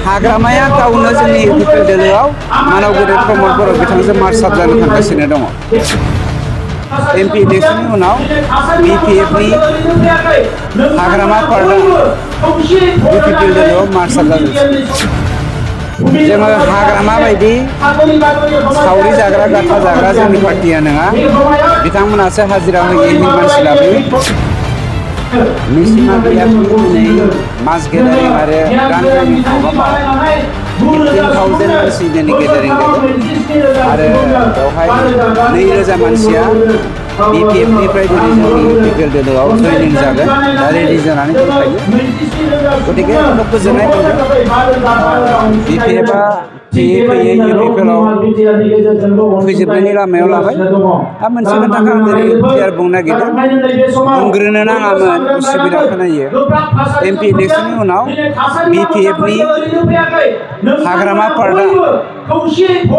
हाग्रामाया गावनो जोंनि इउपिपिएल दोलोआव मानाव गेदेर प्रमद बर' बिथांजों मार्च जानो थांगासिनो दङ। एमपि इलेक्शननि उनाव बिपिएफनि हाग्रामा पार्टआ इउपिपिएल दोलोआव मार्च जागोन। जोङो हाग्रामा बायदि सावरि जाग्रा गाथा जाग्रा जोंनि पार्टिया नङा। बिथांमोनासो हाजिरा होयै मानसि लाबोयो। निसिमा बियाबनि दिनै मास गेदारिं आरो रानफोरनि प्रग्रामाव 15,000 मानसि दिनै गेदारिं जादों आरो बेवहाय 2,000 मानसिया बिपिएफनिफ्राय दिनै जोंनि इउपिपिएल दोलोआव जयनिं जागोन दा रेडि जानानै दंखायो। गतिके खोब गोजोननाय मोनदों। बिपिएफआ फैयै फैयै इउपिपिएलआव फैजोबनायनि लामायाव लाबाय। दा मोनसे खोथाखौ आं दिनै क्लियार बुंनो नागिरदों, बुंग्रोनो नाङामोन, उसुबिदा खोनायो। एमपि इलेक्शननि उनाव बिपिएफनि हाग्रामा पार्टआ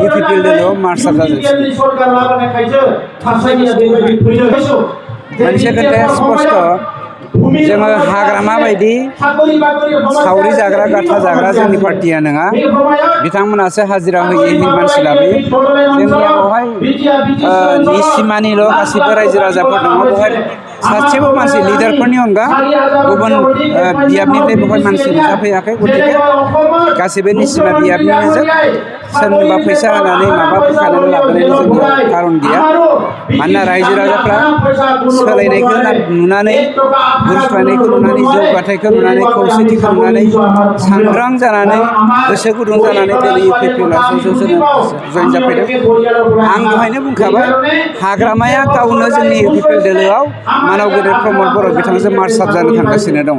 इउपिपिएल दोलोआव मार्च जाजोबसिगोन। मोनसे खोथाया स्पस्ट, जोङो हाग्रामा बायदि सावरि जाग्रा गाथा जाग्रा जोंनि पार्टिया नङा। बिथांमोनासो हाजिरा होयै मानसि लाबोयो। जोंनिया बेवहाय निसिमानिल' गासिबो रायजो राजाफोर दङ। बेवहाय सासेबो मानसि लिडारफोरनि अनगा गुबुन बियाबनिफ्राय बेवहाय मानसि नुजाफैयाखै। गतिके गासैबो निसिमा बियाबनिजों सोरनोबा फैसा होनानै माबा बोखानानै लाबोनायनि जोंनियाव खारन गैया। मानोना रायजो राजाफ्रा सोलायनायखौ नुनानै, गुरस्लायनायखौ नुनानै, जौगाथायखौ नुनानै, खौसेथिखौ नुनानै सांग्रां जानानै, गोसो गुदुं जानानै दिनै इउपिपिएलआव जयेन जाफैदों। आं दहायनो बुंखाबाय, हाग्रामाया गावनो जोंनि इउपिपिएल दोलोआव मानाव गेदेर प्रमद बर' बिथांजों मार्च जानो थांगासिनो दङ।